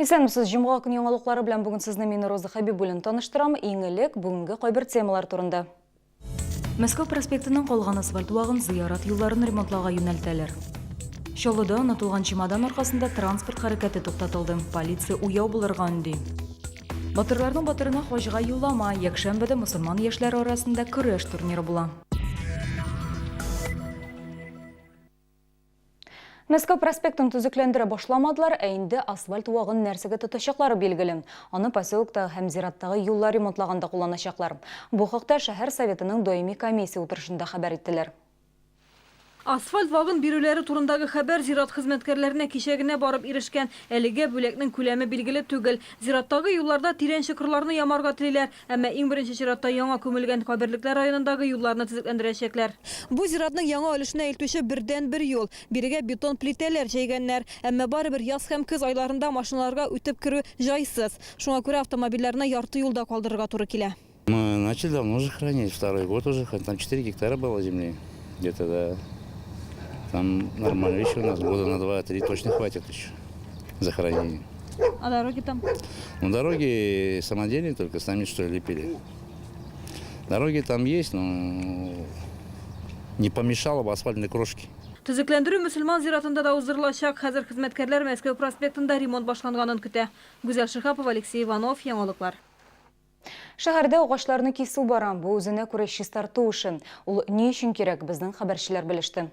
Исәнмесез, җомга көн яңалыклары белән бүген сезне мин Роза Хәбибуллина таныштырам. Иң элек бүгенге кайбер темалар турында. Мәскәү проспектының калган асфальт вагын зыярат юлларын ремонтлауга юнәлтәләр. Чаллыда онытылган чемодан аркасында транспорт хәрәкәте туктатылды. Полиция уяу булырга өнди. Батырларның батырына хаҗга юллама. Якшәмбедә мөселман яшьләре арасында көрәш турниры була. Мәскәү проспектын төзекләндерә башламадылар, ә инде асфальт вагын нәрсәгә тотачаклары билгеле. Аны поселоктагы һәм зираттагы юллар ремонтлаганда кулланачаклар. Бу хакта шәһәр Советының даими комиссия утырышында хәбәр иттеләр. Асфальт вагын бирүләре турындагы хәбәр зират хезмәткәрләренә кичә генә барып ирешкән. Әлегә бүләкнең күләме билгеле түгел. Зираттагы юлларда тирән чокырларны ямарга телиләр. Әмма иң беренче чиратта яңа күмелгән каберлекләр районындагы юлларны төзекләндерәчәкләр. Бу зиратның яңа өлешенә илтүче бердәнбер юл. Бирегә бетон плитәләр җәйгәннәр. Әмма барыбер яз һәм көз айларында машиналарга үтеп керү җайсыз. Шуңа күрә автомобильләрне ярты юлда калдырырга туры килә. Мы начали давно уже хранить, второй год уже, там 4 гектара было земли, где-то, да. Там нормально еще у нас, года на 2-3 точно хватит еще за хранение. А дороги там? Ну, дороги самодельные только, сами что ли лепили. Дороги там есть, но не помешало бы асфальтной крошки. Төзекләндерү мөселман зиратында да уздырылачак. Хәзер хезмәткәрләр Мәскәү проспектында ремонт башланганын көтә. Гүзәл Шиһапова, Алексей Иванов, Яңалыклар. Шәһәрдә агачларны кисү бара. Бу үзенә күрә чистарту эше. Ул ни өчен кирәк, безнең хәбәрчеләр белеште.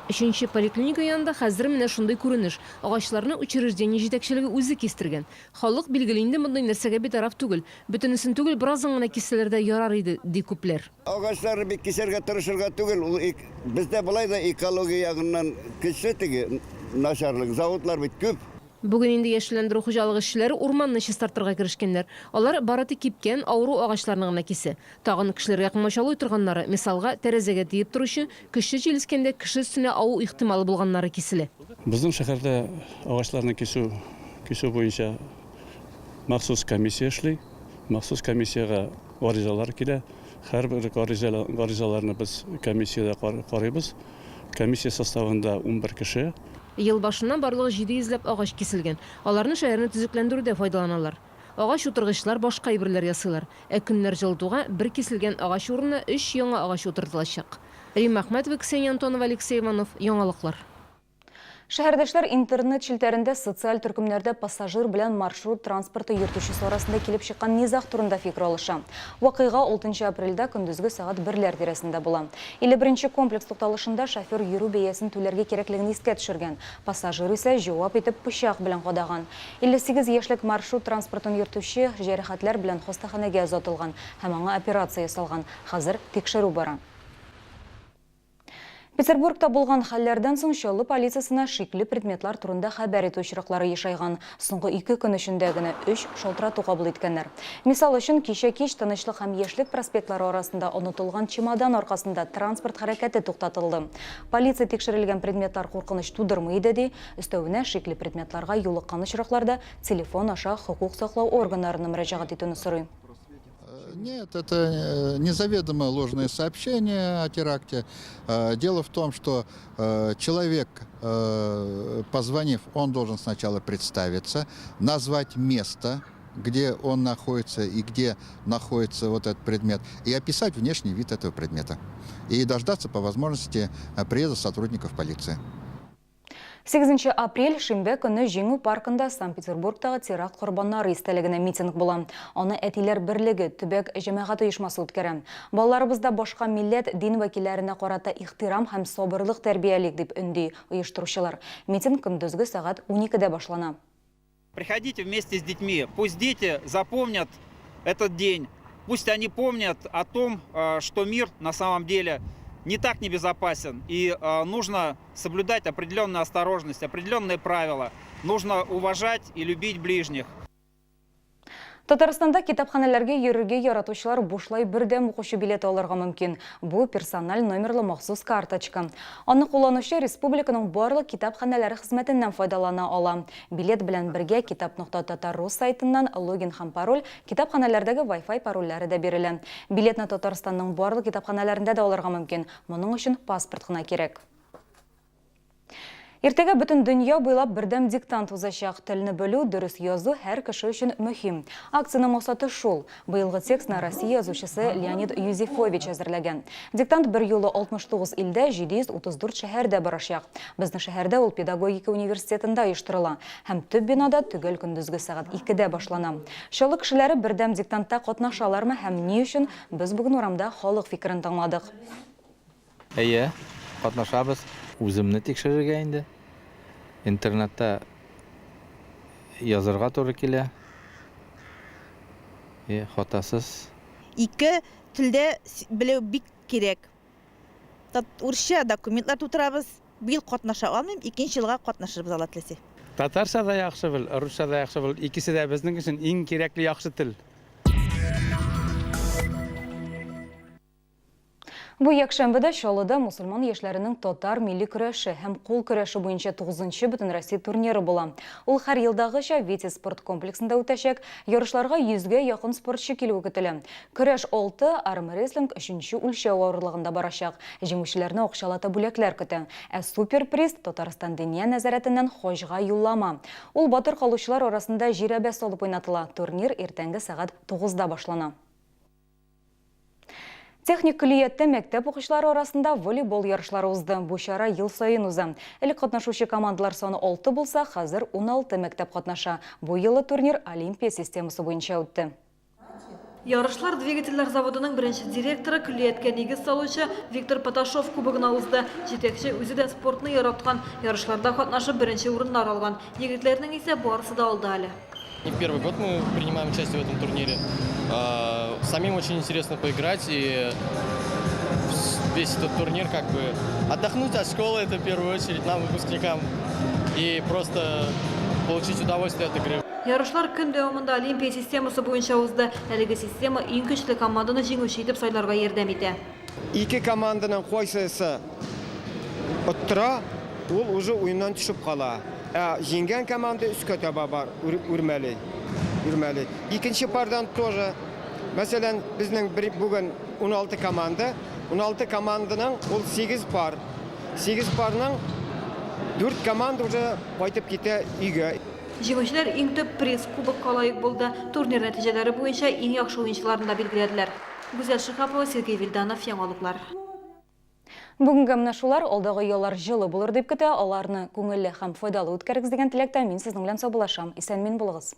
Өченче поликлиника янында хәзер менә шундый күренеш, агачларны учреждение җитәкчелеге үзе кистергән. Халык, билгеле инде, мондый нәрсәгә битараф түгел. Бөтенесен түгел, беразын гына киссәләр дә ярар иде, ди күпләр. Агачларны бик кисәргә тырышырга түгел, ул бездә болай да экология ягыннан көчле теге начарлык, заводлар бит күп. Бүген инде яшелләндерү хуҗалыгы эшчеләре урманны чистартырга керешкәннәр. Алар бары тик кипкән, авыру агачларны гына кисә. Тагын кешеләргә комачаулый торганнары, мисалга, тәрәзәгә тиеп торучы, көчле җил искәндә кеше өстенә аву ихтималы булганнары киселә. Безнең шәһәрдә агачларны кисү кисү буенча махсус комиссия эшли. Махсус комиссиягә гаризалар килә. Һәрбер гаризаларны без комиссиядә карыйбыз. Комиссия составында 11 кеше. Ел башыннан барлыгы 700 ләп агач киселгән. Аларны шәһәрне төзекләндерүдә файдаланалар. Агач утыргычлар, башка әйберләр ясыйлар. Ә көннәр җылытуга, бер киселгән агач урынына өч яңа агач утыртылачак. Римма Әхмәтова, Ксения Антонова, Алексей Иванов, Яңалыклар. Шәһәрдәшләр интернет челтәрендә социаль төркемнәрдә пассажир белән маршрут транспорты йөртүчесе арасында килеп чыккан низаг турында фикер алыша. Вакыйга 6 апрельдә көндезге сәгать берләр тирәсендә була. 51 нче комплекс тукталышында шофер йөрү бәясен түләргә кирәклеген искә төшергән. Пассажир исә җавап итеп пычак белән кадаган. 58 яшьлек маршрут транспортын йөртүче җәрәхәтләр белән хастаханәгә озатылган һәм аңа операция ясалган. Хәзер тикшерү бара. Петербургта булган хәлләрдән соң Чаллы полициясенә шикле предметлар турында хәбәр итү очраклары ешайган. Соңгы ике көн эчендә генә өч шалтырату кабул иткәннәр. Мисал өчен, кичә кич Тынычлык һәм Яшьлек проспектлары арасында онытылган чемодан аркасында транспорт хәрәкәте туктатылды. Полиция тикшерелгән предметлар куркыныч тудырмый иде, ди. Өстәвенә, шикле предметларга юлыккан очракларда телефон аша хокук саклау органнарына мөрәҗәгать итүне сорый. Нет, это э, не заведомо ложное сообщение о теракте. Э, дело в том, что э, человек, позвонив, он должен сначала представиться, назвать место, где он находится и где находится вот этот предмет, и описать внешний вид этого предмета. И дождаться по возможности приезда сотрудников полиции. 8 апрель шимбә көнне Җиңү паркында Санкт-Петербургтагы теракт корбаннары истәлегенә митинг була. Аны Әтиләр берлеге төбәк җәмәгать оешмасы үткәрә. Балаларыбызда башка милләт, дин вәкилләренә карата ихтирам һәм сабырлык тәрбиялик, дип өнди оештыручылар. Митинг көндезге сәгать уникедә башлана. Приходите вместе с детьми. Пусть дети запомнят этот день. Пусть они помнят о том, э, что мир на самом деле не так небезопасен. И э, нужно соблюдать определенную осторожность, определенные правила. Нужно уважать и любить ближних. Татарстанда китапханәләргә йөрергә яратучылар бушлай бердәм укучы билеты алырга мөмкин. Бу персональ номерлы махсус карточка. Аны кулланучы республиканың барлык китапханәләре хезмәтеннән файдалана ала. Билет белән бергә китап нокта татар ру сайтыннан логин һәм пароль, китапханәләрдәге Wi-Fi парольләре дә бирелә. Билетны Татарстанның барлык китапханәләрендә дә алырга мөмкин. Моның өчен паспорт кына кирәк. Иртәгә бөтен дөнья буйлап бердәм диктант узачак. Телне белү, дөрес язу һәр кеше өчен мөһим. Акциянең максаты шул. Быелгы текстны Россия язучысы Леонид Юзефович әзерләгән. Диктант берьюлы 69 илдә, 734 шәһәрдә барачак. Безнең шәһәрдә ул педагогика университетында оештырыла һәм төп бинада төгәл көндезге сәгать икедә башлана. Чаллы кешеләре бердәм диктантта катнашалармы һәм ни өчен, без бүген урамда халык фикерен тыңладык. Әйе, катнашабыз. Үземне тикшерергә инде. Интернетта язырга туры килә. И, хатасыз. Ике телдә белү бик кирәк. Урысча документлар тутырабыз. Быел катнаша алмыйм, икенче елга катнашырбыз, Алла теләсә. Татарча да яхшы бел, русча да яхшы бел. Икесе дә безнең өчен иң кирәкле яхшы тел. Бу якшәмбедә Чаллыда мусульман яшьләренең татар милли көрәше һәм кул көрәше буенча тугызынчы Бөтенроссия турниры була. Ул һәр елдагыча Витязь спорт комплексында үтәчәк. Ярышларга йөзгә якын спортчы килүе көтелә. Көрәш алты, армрестлинг өченче үлчәү авырлыгында барачак. Җиңүчеләрне акчалата бүләкләр көтә. Ә суперприз, Татарстан Диния нәзарәтеннән хаҗга юллама. Ул батыр калучылар арасында жирәбә салып уйнатыла. Турнир иртәнге сәгать тугызда башлана. Техник көллияттә мәктәп укучылары арасында волейбол ярышлары узды. Бу чара ел саен уза. Элек катнашучы командалар саны алты булса, хәзер 16 мәктәп катнаша. Бу юлы турнир Олимпия системасы буенча үтте. Ярышлар двигательләр заводының беренче директоры, көллияткә нигез салучы Виктор Поташов кубогына узды. Җитәкче үзе дә спортны яраткан, ярышларда катнашып беренче урыннар алган. Егетләрнең исә барысы да алда әле. Не первый год мы принимаем участие в этом турнире. Самим очень интересно поиграть и весь этот турнир как бы отдохнуть от школы, это в первую очередь нам, выпускникам, и просто получить удовольствие от игры. Ярышлар көн дәвамында Олимпия системасы буенча узды. Әлеге система иң көчле команданы җиңүче итеп сайларга ярдәм итә. Ике команданың кайсысы оттыра, ул уже уеннан төшеп кала. Ә җиңгән команда өскә таба бар, үрмәли. Үрмәли. Икенче пардан тоже. Мәсәлән, безнең бер, бүген 16 команда. 16 команданың ул 8 пар. 8 парның 4 команда уже кайтып китә өйгә. Җиңүчеләр иң төп приз, кубокка лаек булды. Турнир нәтиҗәләре буенча иң яхшы уенчыларны да билгеләделәр. Гүзәл Шиһапова, Сергей Вильданов, Яңалыклар. Бүгенгә менә шулар, алдагы яллар җылы булыр дип көтә, аларны күңелле һәм файдалы үткәрегез дигән теләктә мин сезнең белән саубуллашам. Исән-мин булыгыз.